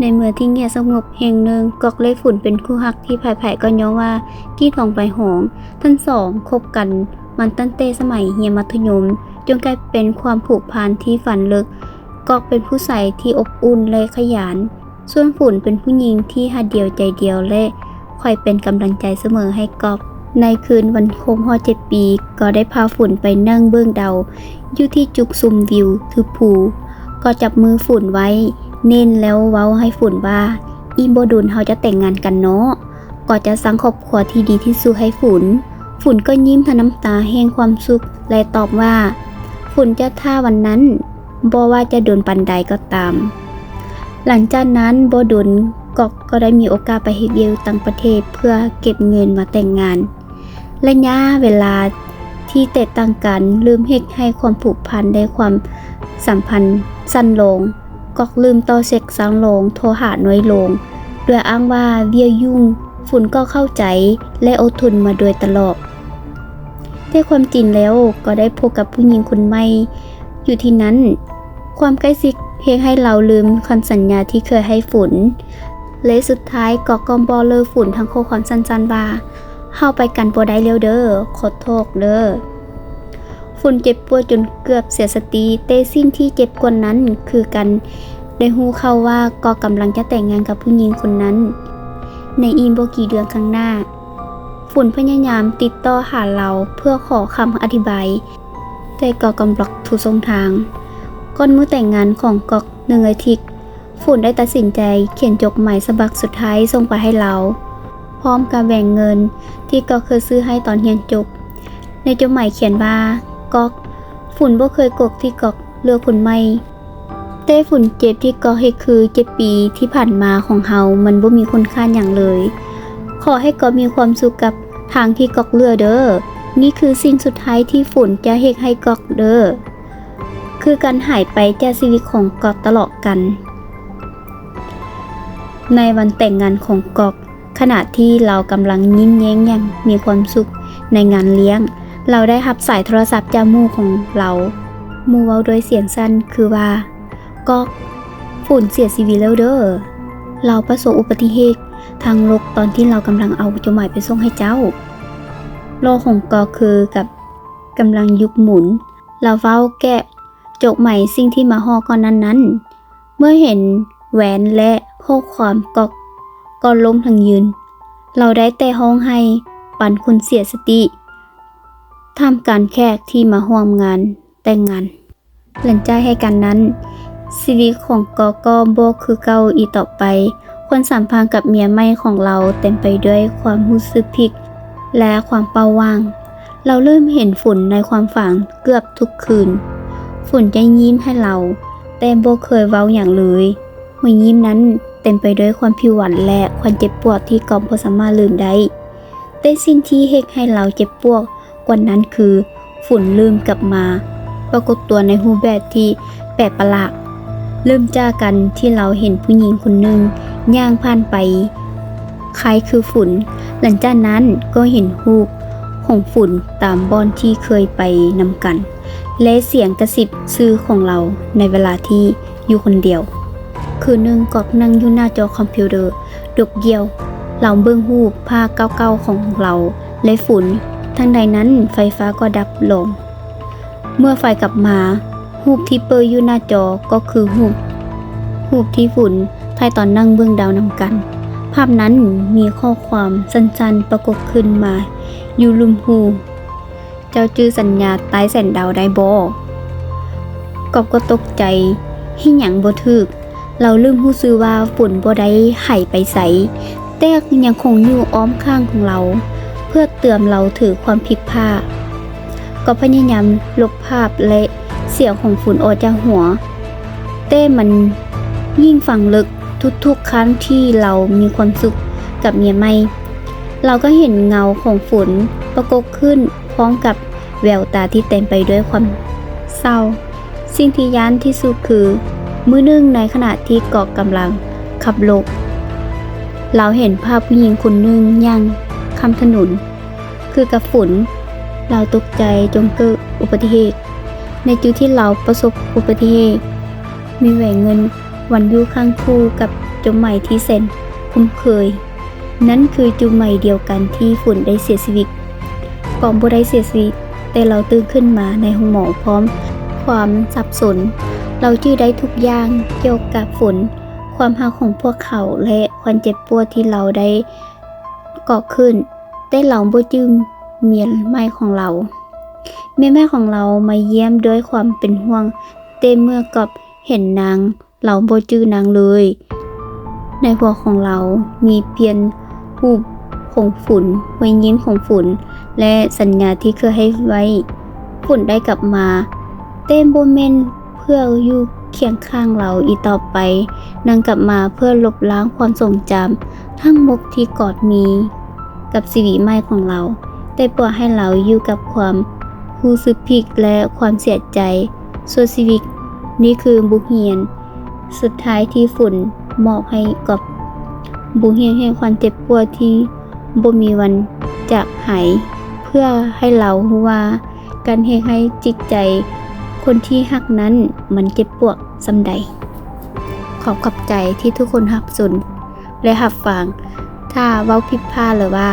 ໃນເມືອງທີ່ງຽບສະຫງົບແຫ່ງໜຶ່ງ, ກອກ ແລະ ຝຸ່ນເປັນຄູ່ຮັກທີ່ໃຜໆກໍຍ້ອງວ່າກີດຫອງໄປຫອງ. ທັງສອງຄົບກັນມາຕັ້ງແຕ່ສະໄໝຮຽນມັດທະຍົມ, ຈົນກາຍເປັນຄວາມຜູກພັນທີ່ຝັງເລິກ. ກອກເປັນຜູ້ຊາຍທີ່ອົບອຸ່ນ ແລະ ຂະຫຍັນ, ສ່ວນຝຸ່ນເປັນຜູ້ຍິງທີ່ຮັກດຽວໃຈດຽວ ແລະ ຄອຍເປັນກຳລັງໃຈສະເໝີໃຫ້ກອກ. ໃນຄືນວັນຄົບຮອບເຈັດປີ, ກອກໄດ້ພາຝຸ່ນໄປນັ່ງເບິ່ງດາວຢູ່ທີ່ຈຸດຊົມວິວເທິງພູ. ກອກຈັບມືຝຸ່ນໄວ້ແໜ້ນ ແລ້ວເວົ້າໃຫ້ຝຸ່ນວ່າ, ອີກບໍ່ດົນເຮົາຈະແຕ່ງງານກັນເນາະ. ກອກຈະສ້າງຄອບຄົວທີ່ດີທີ່ສຸດໃຫ້ຝຸ່ນ. ຝຸ່ນກໍຍິ້ມທັງນ້ຳຕາແຫ່ງຄວາມສຸກ ແລະ ຕອບວ່າ, ຝົນຈະຖ້າວັນນັ້ນ, ບໍ່ວ່າຈະດົນປານໃດກໍຕາມ. ຫຼັງຈາກນັ້ນບໍ່ດົນ, ກອກກໍໄດ້ມີໂອກາດໄປເຮັດວຽກຢູ່ຕ່າງປະເທດເພື່ອເກັບເງິນມາແຕ່ງງານ. ໄລຍະເວລາທີ່ແຕກຕ່າງກັນເລີ່ມເຮັດໃຫ້ຄວາມຜູກພັນ ແລະ ຄວາມສຳພັນສັ້ນລົງ. ກອກເລີ່ມຕໍ່ເຊັກຊ້ຳໂລງ, ໂທຫາໜ້ອຍລົງ, ໂດຍອ້າງວ່າວຽກຫຍຸ້ງ. ຝົນກໍເຂົ້າໃຈ ແລະ ອົດທົນມາໂດຍຕະຫຼອດ. ແຕ່ຄວາມຈິງແລ້ວກໍໄດ້ພົບກັບຜູ້ຍິງຄົນໃໝ່ຢູ່ທີ່ນັ້ນ. ຄວາມໃກ້ຊິດເຮັດໃຫ້ລາວລືມຄຳສັນຍາທີ່ເຄີຍໃຫ້ຝົນ ແລະ ສຸດທ້າຍກອກກໍບອກເລີກຝົນທາງຂໍ້ຄວາມສັ້ນໆວ່າ, ເຮົາໄປກັນບໍ່ໄດ້ແລ້ວເດີ້, ຂໍໂທດເດີ້. ຝົນເຈັບປວດຈົນເກືອບເສຍສະຕິ, ແຕ່ສິ່ງທີ່ເຈັບກວ່ານັ້ນຄືການໄດ້ຮູ້ຂ່າວວ່າກອກກຳລັງຈະແຕ່ງງານກັບຜູ້ຍິງຄົນນັ້ນໃນອີກບໍ່ກີ່ເດືອນຂ້າງໜ້າ. ຝົນພະຍາຍາມຕິດຕໍ່ຫາລາວເພື່ອຂໍຄຳອະທິບາຍ, ແຕ່ກອກກໍບລັອກທຸກຊ່ອງທາງ. ກ່ອນມື້ແຕ່ງງານຂອງກອກໜຶ່ງອາທິດ, ຝົນໄດ້ຕັດສິນໃຈຂຽນຈົດໝາຍສະບັບສຸດທ້າຍສົ່ງໄປໃຫ້ລາວ, ພ້ອມກັບແຫວນເງິນທີ່ກອກເຄີຍຊື້ໃຫ້ຕອນຮຽນຈົບ. ໃນຈົດໝາຍຂຽນວ່າ, ກອກ, ຝົນບໍ່ເຄີຍໂກດທີ່ກອກເລືອກຄົນໃໝ່, ແຕ່ຝົນເຈັບທີ່ກອກເຮັດຄືເຈັດປີທີ່ຜ່ານມາຂອງເຮົາມັນບໍ່ມີຄຸນຄ່າຫຍັງເລີຍ. ຂໍໃຫ້ກອກມີຄວາມສຸກກັບທາງທີ່ກອກເລືອກເດີ້. ນີ້ຄືສິ່ງສຸດທ້າຍທີ່ຝົນຈະເຮັດໃຫ້ກອກເດີ້. ຄືການຫາຍໄປຈາກຊີວິດຂອງກອກຕະຫຼອດການ. ໃນວັນແຕ່ງງານຂອງກອກ, ຂະນະທີ່ລາວກຳລັງຍິ້ມແຍ້ມຢ່າງມີຄວາມສຸກໃນງານລ້ຽງ, ລາວໄດ້ຮັບສາຍໂທລະສັບຈາກໝູ່ຂອງລາວ. ໝູ່ເວົ້າດ້ວຍສຽງສັ້ນຄືວ່າ, ກອກ, ຝົນເສຍຊີວິດແລ້ວເດີ້. ລາວປະສົບອຸບັດຕິເຫດທາງລົດຕອນທີ່ລາວກຳລັງເອົາຈົດໝາຍໄປສົ່ງໃຫ້ເຈົ້າ. ລໍ້ຂອງກອກຄືກັບກຳລັງຢຸດໝູນ. ລາວເຝົ້າແກະຈົດໝາຍສິ່ງທີ່ມາຮອດກ່ອນໜ້ານັ້ນ. ເມື່ອເຫັນແຫວນ ແລະ ຂໍ້ຄວາມ, ກອກກໍລົ້ມທັງຢືນ. ລາວໄດ້ແຕ່ຮ້ອງໄຫ້ປານຄົນເສຍສະຕິ ທ່າມກາງແຂກທີ່ມາຮ່ວມງານແຕ່ງງານ. ຫຼັງຈາກເຫດການນັ້ນ, ຊີວິດຂອງກອກກໍບໍ່ຄືເກົ່າອີກຕໍ່ໄປ. ຄວາມສຳພັນກັບເມຍໃໝ່ຂອງລາວເຕັມໄປດ້ວຍຄວາມຮູ້ສຶກຜິດ ແລະ ຄວາມເປົ່າຫວ່າງ. ລາວເລີ່ມເຫັນຝົນໃນຄວາມຝັນເກືອບທຸກຄືນ. ຝົນຈະຍິ້ມໃຫ້ລາວ, ແຕ່ບໍ່ເຄີຍເວົ້າຫຍັງເລີຍ. ຮອຍຍິ້ມນັ້ນເຕັມໄປດ້ວຍຄວາມຜິວຫວັນ ແລະ ຄວາມເຈັບປວດທີ່ກອກບໍ່ສາມາດລືມໄດ້. ແຕ່ສິ່ງທີ່ເຮັດໃຫ້ລາວເຈັບປວດກວ່ານັ້ນຄື ຝົນເລີ່ມກັບມາປາກົດຕົວໃນຮູບແບບທີ່ແປກປະຫຼາດ. ເລີ່ມຈາກການທີ່ລາວເຫັນຜູ້ຍິງຄົນໜຶ່ງຍ່າງຜ່ານໄປ ຄ້າຍຄືຝົນ. ຫຼັງຈາກນັ້ນກໍເຫັນຮູບຂອງຝົນຕາມບ່ອນທີ່ເຄີຍໄປນຳກັນ ແລະ ສຽງກະຊິບຊື່ຂອງລາວໃນເວລາທີ່ຢູ່ຄົນດຽວ. ຄືໜຶ່ງ, ກອກນັ່ງຢູ່ໜ້າຈໍຄອມພິວເຕີໂດດດ່ຽວ. ລາວເບິ່ງຮູບພາບເກົ່າໆຂອງລາວ ແລະ ຝົນ. ທັງໃດນັ້ນ, ໄຟຟ້າກໍດັບລົງ. ເມື່ອໄຟກັບມາ, ຮູບທີ່ເປີດຢູ່ໜ້າຈໍກໍຄືຮູບ, ຮູບທີ່ຝົນຖ່າຍຕອນນັ່ງເບິ່ງດາວນຳກັນ. ພາບນັ້ນມີຂໍ້ຄວາມສັ້ນໆປາກົດຂຶ້ນມາຢູ່ລຸ່ມຮູບ. ເຈົ້າຈື່ສັນຍາໃຕ້ແສງດາວໄດ້ບໍ່? ກອກກໍຕົກໃຈ, ເຮັດຫຍັງບໍ່ຖືກ. ລາວເລີ່ມຮູ້ສຶກວ່າຝົນບໍ່ໄດ້ຫາຍໄປໃສ, ແຕ່ຍັງຄົງຢູ່ອ້ອມຂ້າງຂອງລາວ ເພື່ອເຕືອນລາວເຖິງຄວາມຜິດພາດ. ກໍພະຍາຍາມລົບພາບ ແລະ ສຽງຂອງຝົນອອກຈາກຫົວ, ແຕ່ມັນຍິ່ງຝັງເລິກ. ທຸກໆຄັ້ງທີ່ລາວມີຄວາມສຸກກັບເມຍໃໝ່, ລາວກໍເຫັນເງົາຂອງຝົນປາກົດຂຶ້ນ ພ້ອມກັບແວວຕາທີ່ເຕັມໄປດ້ວຍຄວາມເສົ້າ. ສິ່ງທີ່ຢ້ານທີ່ສຸດຄື, ມື້ໜຶ່ງໃນຂະນະທີ່ກອກກຳລັງຂັບລົດ, ລາວເຫັນພາບຜູ້ຍິງຄົນໜຶ່ງຍ່າງຂ້າມຖະໜົນ ຄືກັບຝົນ. ລາວຕົກໃຈຈົນເກີດອຸບັດຕິເຫດ. ໃນຈຸດທີ່ລາວປະສົບອຸບັດຕິເຫດ, ມີແຫວນເງິນຫວັງຢູ່ຂ້າງຄູ່ກັບ ຈຸມໄໝທີ່ແສນຄຸ້ນເຄີຍ. ນັ້ນຄືຈຸມໄໝດຽວກັນທີ່ຝົນໄດ້ເສຍຊີວິດ. ກອງບໍ່ໄດ້ເສຍຊີວິດ, ແຕ່ລາວຕື່ນຂຶ້ນມາໃນໂຮງໝໍພ້ອມຄວາມສັບສົນ. ລາວຈື່ໄດ້ທຸກຢ່າງກ່ຽວກັບຝົນ, ຄວາມຮັກຂອງພວກເຂົາ ແລະ ຄວາມເຈັບປວດທີ່ລາວໄດ້ກໍ່ຂຶ້ນ. ແຕ່ລາວບໍ່ຈື່ເມຍໃໝ່ຂອງລາວ. ເມຍໃໝ່ຂອງລາວມາຢ້ຽມດ້ວຍຄວາມເປັນຫ່ວງ, ແຕ່ເມື່ອກອບເຫັນນາງ, ລາວບໍ່ຈື່ນາງເລີຍ. ໃນຫົວຂອງລາວມີພຽງຮູບຂອງຝົນ, ຮອຍຍິ້ມຂອງຝົນ ແລະ ສັນຍາທີ່ເຄີຍໃຫ້ໄວ້. ຝົນໄດ້ກັບມາ, ແຕ່ບໍ່ແມ່ນເພື່ອຢູ່ຄຽງຂ້າງລາວອີກຕໍ່ໄປ. ນາງກັບມາເພື່ອລົບລ້າງຄວາມຊົງຈຳທັງໝົດທີ່ກອດມີກັບຊີວິດໃໝ່ຂອງລາວ, ແຕ່ປ່ອຍໃຫ້ລາວຢູ່ກັບຄວາມຮູ້ສຶກຜິດ ແລະ ຄວາມເສຍໃຈຊົ່ວຊີວິດ. ນີ້ຄືບົດຮຽນສຸດທ້າຍທີ່ຝົນມອບໃຫ້ກັບ, ບົດຮຽນແຫ່ງຄວາມເຈັບປວດທີ່ບໍ່ມີວັນຈາກຫາຍ, ເພື່ອໃຫ້ລາວຮູ້ວ່າການເຮັດໃຫ້ຈິດໃຈຄົນທີ່ຮັກນັ້ນມັນເຈັບປວດສ່ຳໃດ. ຂໍຂອບໃຈທີ່ທຸກຄົນຮັບຊົມ ແລະ ຮັບຟັງ. ຖ້າເວົ້າຜິດພາດ ຫຼືວ່າ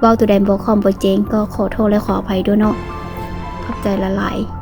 ເວົ້າໂຕໃດບໍ່ຄ່ອງບໍ່ແຈ້ງ ກໍຂໍໂທດ ແລະ ຂໍອະໄພດ້ວຍເນາະ. ຂອບໃຈຫຼາຍໆ.